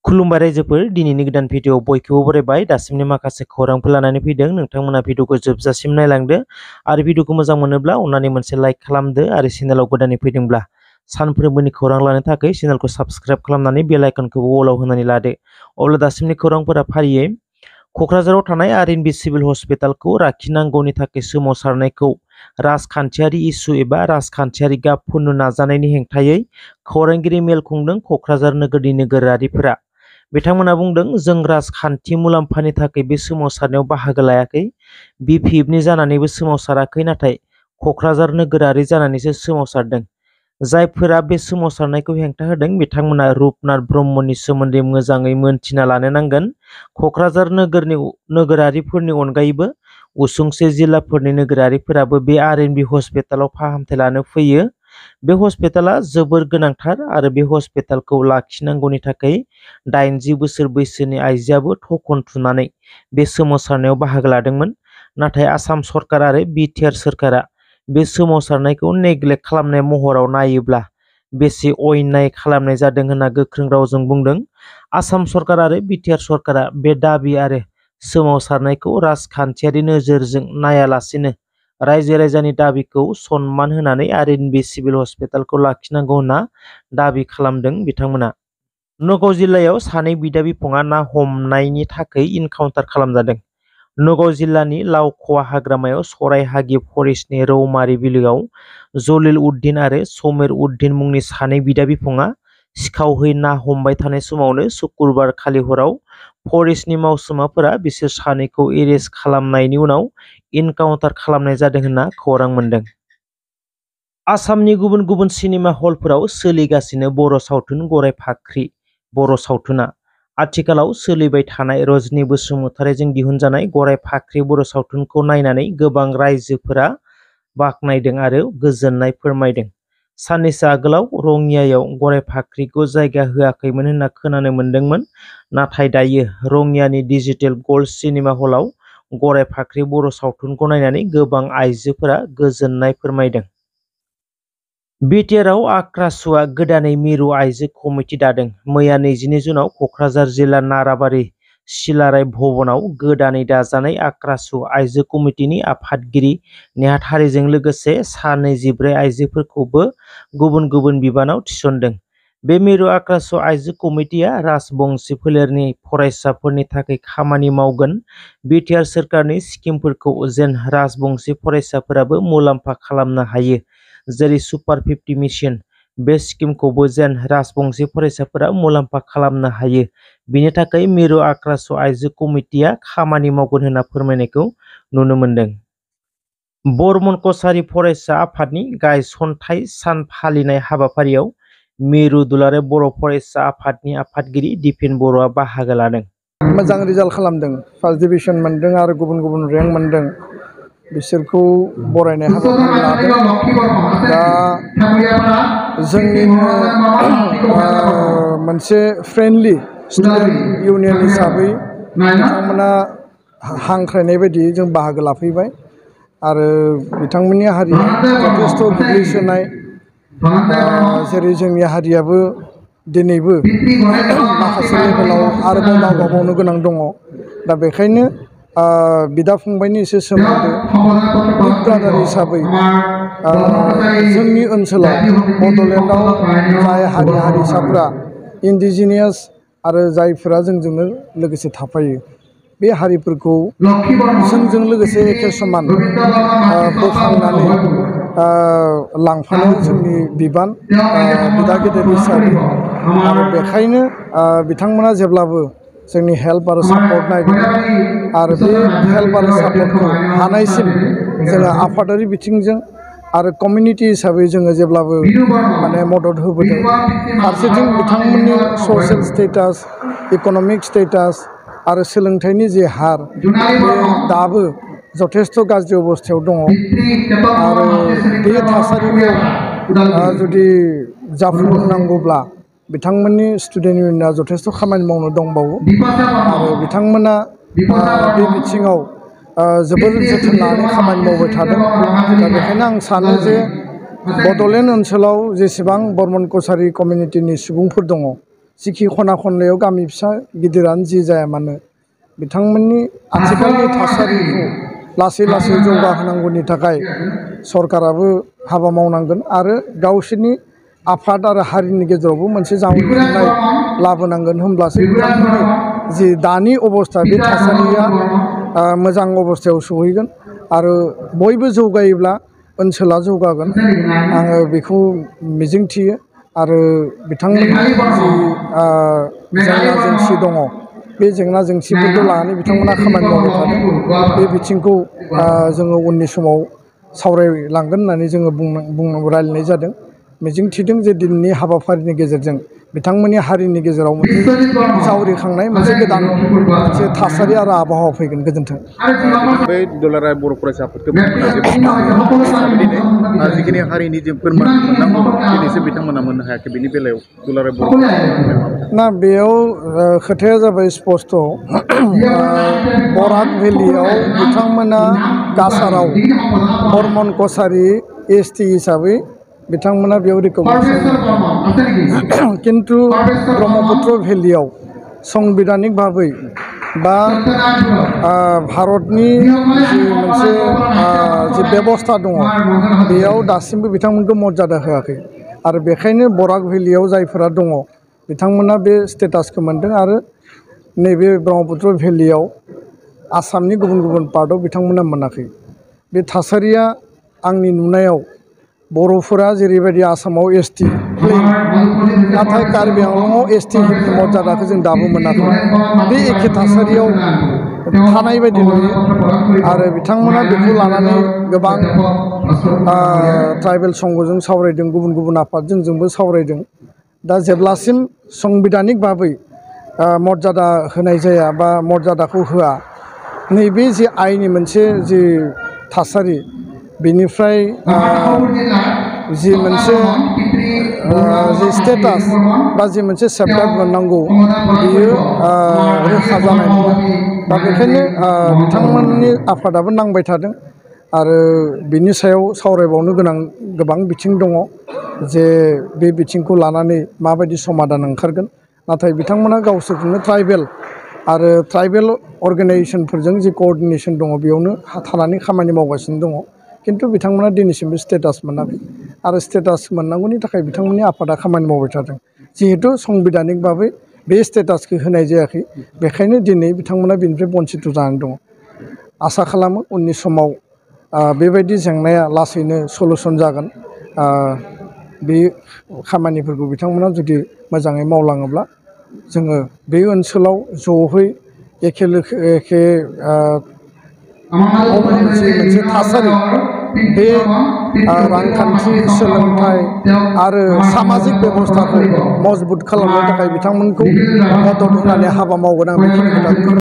खुलुमबाय रायजोफोर दिनैनि गोदान भिडिअ बयखौबो बरायबाय दासिमनि माखासे खौरांफोर लानानै फैदों नोंथांमोना भिडिअखौ जोबजासिम नायलांदो आरो भिडिअखौ मोजां मोनोब्ला अन्नानै मोनसे लाइक खालामदो आरो चेनेलाव गोदानै फैदोंब्ला सानफ्रोमबोनि खौरां लानो थाखाय चेनेलखौ साबस्क्राइब खालामनानै बेल आइकनखौ अलाव होनानै लादो अब्ला दासिमनि खौरांफोरा फारियै क'क्राझाराव थानाय आरएनबि सिभिल हस्पिटालखौ लाखिनांगौनि थाखाय सोमावसारनायखौ राजखान्थियारि इसु एबा राजखान्थियारि गाब फुननो नाजानायनि हेंथायै खौरांगिरि मेल खुंदों क'क्राझार नोगोरनि नोगोरारिफोरा बिथांमोना बुंदों जों राजखान्थि मुलाम्फानि थाखाय बे सोमावसारनायाव बाहागो लायाखै बिपिएफनि जानानैबो सोमावसाराखै नाथाय क'क्राझार नोगोरारि जानानैसो सोमावसारदों जायफोरा बे सोमावसारनायखौ हेंथा होदों बिथांमोना रुपनाथ ब्रह्मनि सोमोन्दै मोजाङै मोनथिना लानो नांगोन क'क्राझार नोगोरारिफोरनि अनगायैबो उसुंसे जिल्लाफोरनि नोगोरारिफोराबो बे आरएनबि हस्पिटालाव फाहामथाय लानो फैयो बे हस्पिटाला जोबोर गोनांथार आरो बे हस्पिटालखौ लाखिनांगौनि थाखाय 80 बोसोर बैसोनि आइजोआबो थखन थुनानै बे सोमावसारनायाव बाहागो लादोंमोन नाथाय आसाम सरकार आरो बिटिआर सरकारा बे सोमावसारनायखौ नेग्लेक्ट खालामनाय महराव नायोब्ला बेसे अयनाय खालामनाय जादों होनना गोख्रों रावजों बुंदों आसाम सरकार आरो बिटिआर सरकारा बे दाबि आरो सोमावसारनायखौ राजखान्थियारि नोजोरजों नायालासिनो रायजो राजानि दाबिखौ सन्मान होनानै आरएनबि सिभिल हस्पिटालखौ लाखिनांगौ होनना दाबि खालामदों बिथांमोना नगाव जिल्लायाव सानै बिदा बिफंआ ना हमनायनि थाखाय इनकाउन्टार खालामजादों नगाव जिल्लानि लावखवा हाग्रामायाव सरायहागि फरेस्टनि रौमारि बिलोआव जलिल उद्दिन आरो समीर उद्दिन मुंनि सानै बिदा बिफंआ सिखावहै ना हमबाय थानाय समावनो शुक्रबार खालि हराव फरेस्टनि मावसुमाफोरा बिसोर सानैखौ एरेस्ट खालामनायनि उनाव इनकाउन्टार खालामनाय जादों होनना खौरां मोन्दों आसामनि गुबुन गुबुन सिनेमा हलफोराव सोलिगासिनो बर' सावथुन गराय फाख्रि बर' सावथुना आथिखालाव सोलिबाय थानाय रजनी बसुमतारीजों दिहुनजानाय गराय फाख्रि बर' सावथुनखौ नायनानै गोबां रायजोफोरा बाख्नायदों आरो गोजोननाय फोरमायदों साननैसो आगोलाव रङियायाव गराय फाख्रिखौ जायगा होआखैमोन होनना खोनानो मोन्दोंमोन नाथाय दायो रङियानि डिजिटेल गल्ड सिनेमा हलाव गराय फाख्रि बर' सावथुनखौ नायनानै गोबां आइजोफोरा गोजोननाय फोरमायदों बिटिआरआव आक्रासुआ गोदानै मिरु आइजो कमिटि दादों मैया 22 जुनाव क'क्राझार जिल्ला नाराबारि सिलाराय भवनाव गोदानै दाजानाय आक्रासु आइजो कमिटिनि आफादगिरि नेहाथारिजों लोगोसे सा 24 आइजोफोरखौबो गुबुन गुबुन बिबानाव थिसनदों बे मिरु आक्रासु आइजो कमिटिया राजबंशी फोलेरनि फरायसाफोरनि थाखाय खामानि मावगोन बिटिआर सोरखारनि स्किमफोरखौ जेन राजबंशी फरायसाफोराबो मुलाम्फा खालामनो हायो जेरै सुपार 50 मिशन बे स्किमखौबो जेन राजबंशी फरायसाफोरा मुलाम्फा खालामनो हायो बिनि थाखाय मिरु आक्रासु आइजो कमिटिया खामानि मावगोन होनना फोरमायनायखौ नुनो मोन्दों बर्मन कछारी फरायसा आफादनि गायसनथाय सान फालिनाय हाबाफारियाव मिरु दुलाराय बर' फरायसा आफादनि आफादगिरि दिपेन बर'आ बाहागो लादों मोजां रिजाल्ट खालामदों फार्स्ट डिभिजन मोनदों आरो गुबुन गुबुन रेंक मोनदों बिसोरखौ बरायनाय हाबाफारि लादों दा जोंनिनो मोनसे फ्रेन्डलि स्टुडेन्ट इउनियन हिसाबै बिथांमोना हांख्रायनाय बायदि जों बाहागो लाफैबाय आरो बिथांमोननि हारिया जथेस्थ' गोग्लैसोनाय जेरै जोंनि हारियाबो दिनैबो माखासे लेभेलाव आरोबाव दावगाबावनो गोनां दङ दा बेखायनो बिदा फंबायनि एसे सोमोन्दो बिग ब्रादार हिसाबै जोंनि ओनसोलाव बड'लेण्डआव जाय हारि हारिसाफ्रा इन्डिजिनियास आरो जायफोरा जोंजोंनो लोगोसे थाफायो बे हारिफोरखौ जोंजों लोगोसे एखे समान बोखांनानै लांफानाया जोंनि बिबान बिदा गेदेर हिसाबै आरो बेखायनो बिथांमोना जेब्लाबो जोंनि हेल्प आरो सापर्ट नायगोन आरो बे हेल्प आरो सापर्टखौ हानायसिम जोङो आफादारि बिथिंजों आरो कमिउनिटि हिसाबै जोङो जेब्लाबो माने मदद होबोदों फारसेथिं बिथांमोननि ससियेल स्टेटास इक'नमिक स्टेटास आरो सोलोंथाइनि जे हार बे दाबो जथेस्थ' गाज्रि अबस्थायाव दङ आरो बे थासारिखौ जुदि जाफुंहोनांगौब्ला बिथांमोननि स्टुडेन्ट इउनियनआ जथेस्थ' खामानि मावनो दंबावो आरो बिथांमोना बे बिथिङाव जोबोर जोथोन लानानै खामानि मावबाय थादों दा बेखायनो आं सानो जे बड'लेण्ड ओनसोलाव जेसेबां बर्मन कछारी कमिउनिटिनि सुबुंफोर दङ जिखि खना खनलायाव गामि फिसा गिदिरानो जि जाया मानो बिथांमोननि आथिखालनि थासारिखौ लासै लासै जौगाहोनांगौनि थाखाय सरकाराबो हाबा मावनांगोन आरो गावसोरनि आफाद आरो हारिनि गेजेरावबो मोनसे जावरिखांनाय लाबोनांगोन होमब्लासो बिथांमोननि जि दानि अबस्था बे थासारिया मोजां अबस्थायाव सहैगोन आरो बयबो जौगायोब्ला ओनसोला जौगागोन आङो बेखौ मिजिंथियो आरो बिथांमोननि जि जेंना जेंसि दङ बे जेंना जेंसिफोरखौ लानानै बिथांमोना खामानि मावबाय थादों बे बिथिंखौ जोङो उननि समाव सावरायलांगोन होननानै जोङो रायलायनाय जादों मिजिंथिदों जे दिनैनि हाबाफारिनि गेजेरजों बिथांमोननि हारिनि गेजेराव मोनसे जावरिखांनाय मोनसे गोदान मोनसे थासारि आरो आबहावा फैगोन गोजोन्थों बै दुलाराय बर' फरायसा आफादखौ जिखिनि हारिनि जे फोरमान मोननांगौ दिनैसो बिथांमोना मोननो हायाखै बेनि बेलायाव दुलाराय बर' ना बेयाव खोथाया जाबाय स्पष्ट बराक भेलियाव बिथांमोना काछाराव बर्मन कछारी ST हिसाबै बिथांमोना बेयाव रिकगनिसन किन्तु ब्रह्मपुत्र भेलियाव संबिधानिक भाबै बा भारतनि जि मोनसे जि बेबस्था दङ बेयाव दासिमबो बिथांमोनखौ मर्यादा होआखै आरो बेखायनो बराक भेलियाव जायफोरा दङ बिथांमोना बे स्टेटासखौ मोनदों आरो नैबे ब्रह्मपुत्र भेलियाव आसामनि गुबुन गुबुन पार्टआव बिथांमोना मोनाखै बे थासारिया आंनि नुनायाव बर'फोरा जेरैबायदि आसामाव ST नाथाय कार्बि आंलंआव ST नि मर्यादाखौ जों दाबो मोनाखै बे एखे थासारियाव थानाय बायदि नुयो आरो बिथांमोना बेखौ लानानै गोबां ट्राइबेल संघजों सावरायदों गुबुन गुबुन आफादजों जोंबो सावरायदों दा जेब्लासिम संबिधानिक भाबै मर्यादा होनाय जाया बा मर्यादाखौ होआ नैबे जि आइनि मोनसे जि थासारि बेनिफ्राय जि मोनसे जि स्टेटास बा जि मोनसे सेफगार्ड मोननांगौ बियो रोखा जानाय नङा दा बेखायनो बिथांमोननि आफादाबो नांबाय थादों आरो बिनि सायाव सावरायबावनो गोनां गोबां बिथिं दङ जे बे बिथिंखौ लानानै माबायदि समाधान ओंखारगोन नाथाय बिथांमोना गावसोरखौनो ट्राइबेल आरो ट्राइबेल अर्गेनाइजेसनफोरजों जि क'अर्डिनेसन दङ बेयावनो थानानै खामानि मावगासिनो दङ किन्तु बिथांमोना दिनैसिमबो स्टेटास मोनाखै आरो स्टेटास मोननांगौनि थाखाय बिथांमोननि आफादा खामानि मावबाय थादों जिहेतु संबिधानिक भाबै बे स्टेटासखौ होनाय जायाखै बेखायनो दिनै बिथांमोना बेनिफ्राय बन्सित जानानै दङ आसा खालामो उननि समाव बेबायदि जेंनाया लासैनो सलुसन जागोन बे खामानिफोरखौ बिथांमोना जुदि मोजाङै मावलाङोब्ला जोङो बे ओनसोलाव ज'है एखे मोनसे थासारि बे रांखान्थि सोलोंथाइ आरो सामाजिक बेबस्थाखौ मजबुत खालामनो थाखाय बिथांमोनखौ मदद होनानै हाबा मावगोन आं बेखिनि खोथाखौ